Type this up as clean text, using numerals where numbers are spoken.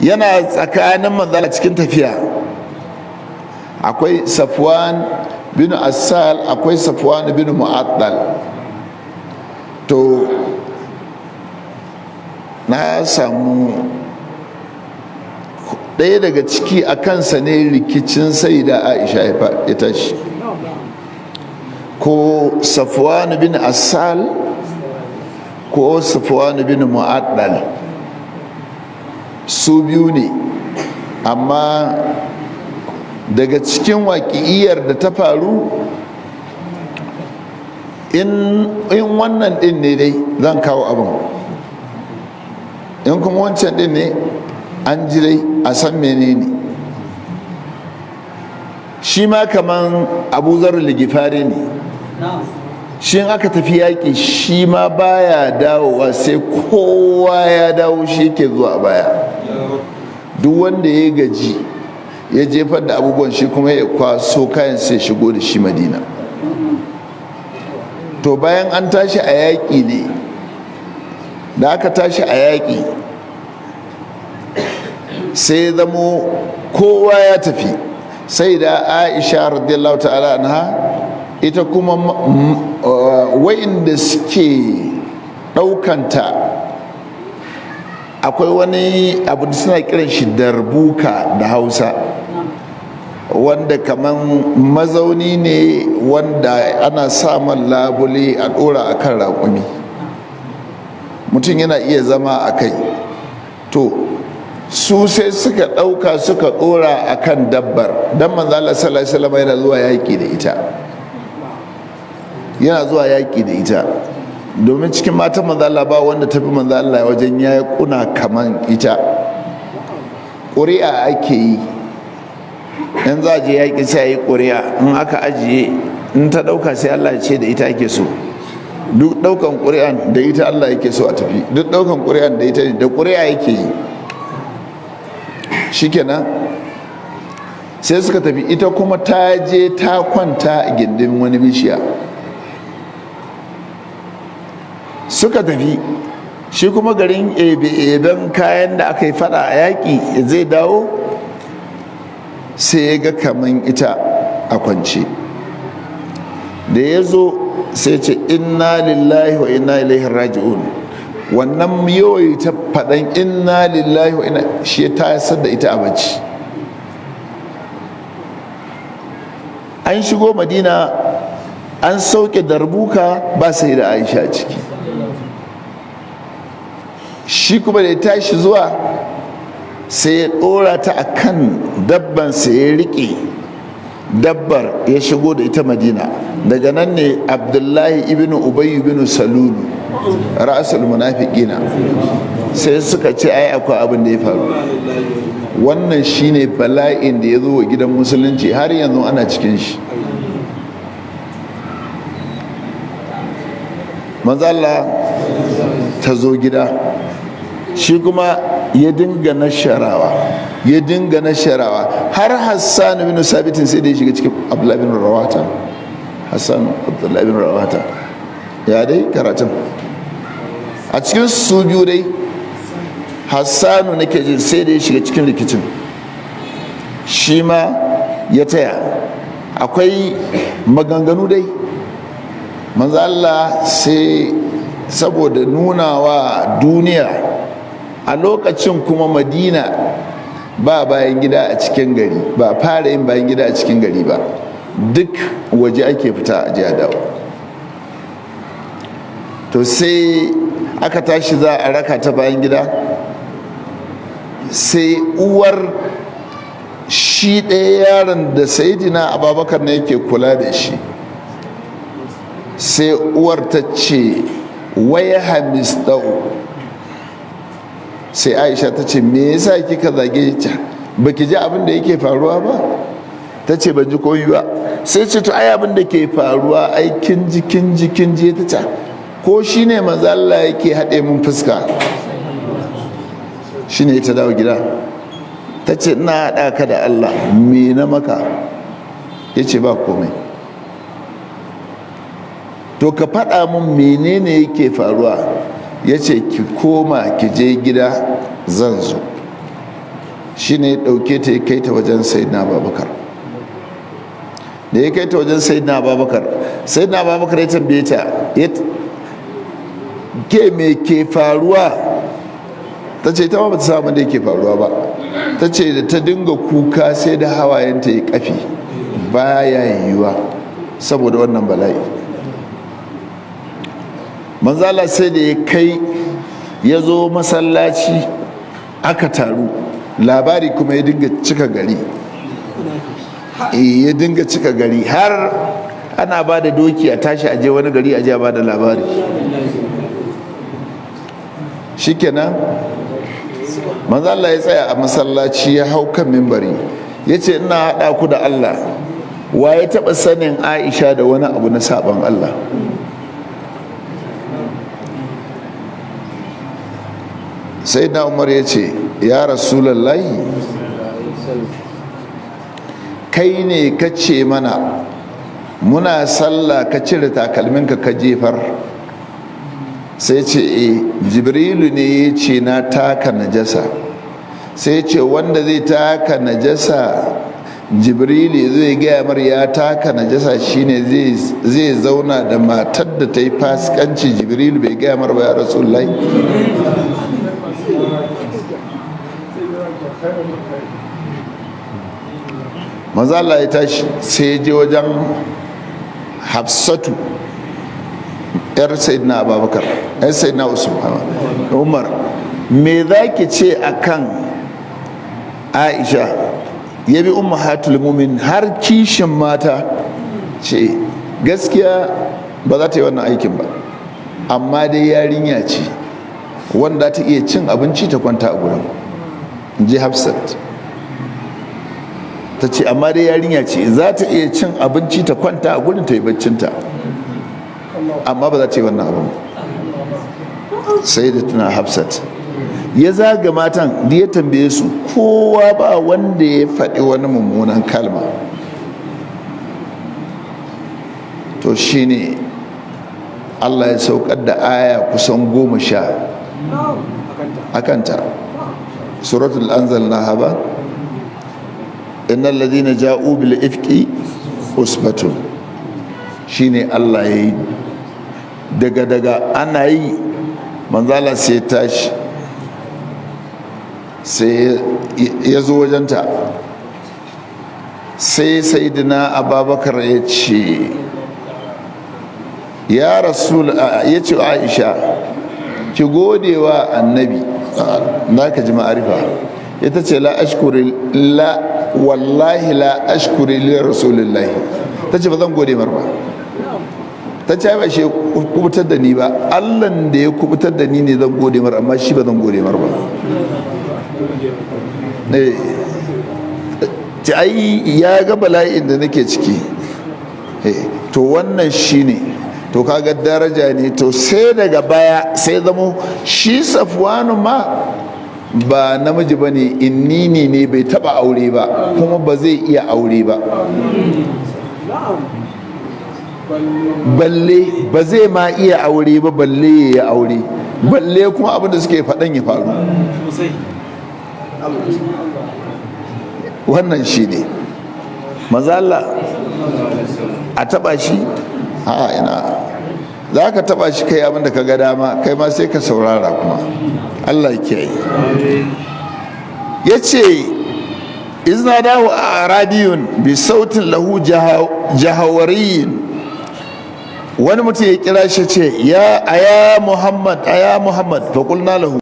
Yana tsakanin Manzala cikin tafiya. Akwai Safwan bin Asal, akwai Safwan bin Mu'addal. To, na samu ɗaya daga ciki, a kansa ne rikicin sai da Aisha ya tashi, ko Safwan bin Asal ko Safwan bin Mu'addal, su biyu ne. Amma daga cikin waƙi'iyar da ta faru, in wannan ɗin ne dai zan kawo abin, in kuma wancan ɗin ne, an ji dai a san menene. Shi ma kaman Abu Zarar Ligifari ne. Shi in aka tafi yaƙi, shi ma baya dawowa sai kowa ya dawo, shi ke zuwa baya. Duk wanda ya gaji ya jefar da abubuwan, shi kuma ya kwaso kayan sai shigo da shi Madina. To, bayan an tashi a yaƙi ne, da aka tashi a yaƙi sai zamo kowa ya tafi, sai da Aisha radiyallahu ta'ala anha, ita kuma wa'inda suke ɗaukanta, akwai wani abu da suna kiran shi darbuka da Hausa, wanda kaman mazauni ne wanda ana samun labule a ɗora a kan raƙumi, mutum yana iya zama a kai. To, su sai suka ɗauka suka ɗora a kan dabbar, don Manzo Allah sallallahu alaihi wasallam yana zuwa yaƙi da ita, yana zuwa yaƙi da ita, domin cikin matan Manzo Allah ba wanda tafi Manzo Allah wajen ya kuna kaman ita. Ƙuri'a ake yi in za a je yaƙi, sai a yi ƙuri'a. In aka ajiye, in ta ɗauka, sai Allah ya ce da ita ake so. Duk ɗaukan ƙuri'an, da ita Allah yake so a tafi. Duk ɗaukan ƙuri'an, da ita ne, da ƙuri'a yake yi. Shikenan, sai suka tafi. Ita kuma ta je ta kwanta a gindin wani bishiya. Suka tafi, shi kuma garin ebe-eben kayan da aka yi fada a yaƙi zai dawo, sai ya ga kaman ita a kwance. Da ya zo sai ce, "Inna lillahi wa inna ilaihi raji'un." Wannan yoyi ta faɗan "inna lillahi wa inna", shi ta yasar da ita a bacci. An shigo Madina, an sauke darbuka, ba sai da Aisha ciki. Shi kuma da ya tashi zuwa, sai ya dora ta a kan dabban, sai ya riƙe dabbar ya shigo da ita Madina. Daga nan ne Abdullahi ibn Ubay ibn Salulu, ra'asul munafiqina, sai suka ce ai akwai abin da ya faru. Wannan shine bala'in da ya zo wa gidan musulunci, har yanzu ana cikin shi. Manzo Allah ta zo gida, shi kuma ya dinga nasharawa, ya dinga nasharawa, har Hassan bin Sabitin sai da ya shiga cikin. Abdullahi bin Rawata, Hassan Abdullahi bin Rawata, ya dai karatun a cikin su biyu dai, Hassanu nake jin, sai da ya shiga cikin rikicin, shi ma ya taya. Akwai maganganu dai. Manzo Allah sai saboda nuna wa duniya, a lokacin kuma Madina ba bayan gida a cikin gari, ba fara yin bayan gida a cikin gari ba, duk waje ake fita a jiya dawo. To, sai aka tashi za a raka ta bayan gida, sai uwar shi ɗaya yaron da Sayidina Ababakar ne yake kula da shi, sai uwar ta ce, "Waya Hamistau." Sai Aisha ta ce, "Me yasa kika zage ta? Baki ji abin da yake faruwa ba?" Ta ce, "Ban ji koyi ba." Sai ce, "To, ai abin da ke faruwa, ai kin ji, kin ji, kin ji." Ta ce, "Ko shine Manzo Allah yake haɗe mun fuska?" Shine ta dawo gida ta ce, "Ina haɗa ka da Allah, me na maka?" Ya ce, "Ba komai." "To, ka faɗa mun menene yake faruwa." Ya ce, "Ki koma, ki je gida, zan zo." Shine ya dauke ta, ya kai ta wajen Sayyidina Abubakar. Da ya kai ta wajen Sayyidina Abubakar, Sayyidina Abubakar ya tambaye ta, "Ke, me ke faruwa?" Ta ce ta ba ta samu da yake faruwa ba. Ta ce da ta dinga kuka sai da hawayenta ya kafi, baya yiwuwa saboda wannan bala'i. Manzala sai da ya kai ya zo masallaci aka taru, labari kuma ya dinga cika gari, ya dinga cika gari, har ana ba da doki a tashi aje wani gari aje a ba da labari. Shikenan, manzo Allah ya tsaya a masallaci, ya hau kan mimbari, ya ce, "Ina haɗa ku da Allah, wa ya taɓa sanin Aisha da wani abu na saɓon Allah?" Sai na Umar ya ce, "Ya Rasulallahi, kai ne ka ce mana muna sallah ka cire takalminka ka jefar." Sai ce, "E, Jibrilu ne ya ce na taka najasa." Sai ce, "Wanda zai taka najasa, Jibrilu zai gaya mar ya taka najasa, shine zai zauna da matar da ta yi fasikanci, Jibrilu bai gaya mar ba, ya Rasulullahi?" Manzo Allah ya tashi sai ya je wajen Hafsatu, yar Sayyidina Abubakar, yar Sayyidina Usman. "Umar, me za ki ce akan Aisha?" Ya bi ummahatul mumin har kishin mata, ce gaskiya ba za ta yi wannan aikin ba, amma dai yarinya ce wanda ta iya cin abinci ta kwanta a gurin. Ji Hafsat ta ce, amma dai yarinya ce, za ta iya cin abinci ta kwanta a gurin ta yi baccinta, amma ba za ta yi wannan abin. Sai da tuna Hafsat ya zaga matan da ya tambaye su, kowa ba wanda ya faɗi wani mummunan kalma. To shine Allah ya saukar da aya kusan 10 akanta, suratul anzalna haba, innal ladina ja'u bil ifki usbatun. Shine Allah ya yi daga daga ana yi, manzala sai tashi sai ya zo wajenta. Sai Sayyidina Ababakar ya ce, "Ya Rasul," ya ce, "Aisha, ki gode wa Annabi." Na ka ji ma'arifa. Ita ce, "La ashkuri, la wallahi, la ashkuri li rasulillahi." Ta ce, "Ba zan gode mar ba." Ta ce, "Ba shi kubutar da ni ba, Allan da ya kubutar da ni ne zan gode mar, amma shi ba zan gode mar ba." Ce ai ya ga bala'in da nake ciki. To wannan shine, to kaga daraja ne. To sai daga baya sai zamo shi Safwanu ma ba namiji ba ne, innini ne, bai taba aure ba kuma ba zai iya aure ba, balle ba zai ma iya aure ba, balle ya yi aure, balle kuma abinda suke faɗan ya faru. Wannan shi ne mazala a taba shi. A ina za ka taba shi? Kai abinda ka ga dama, kai ma sai ka saurara kuma. Allah ke yi. Ya ce, izna dahu a arabiyun bi sautin lahu jahawariyin. Wani mutum ya kira shi, ce, "Ya aya Muhammad, aya Muhammad." Fa qulna lahu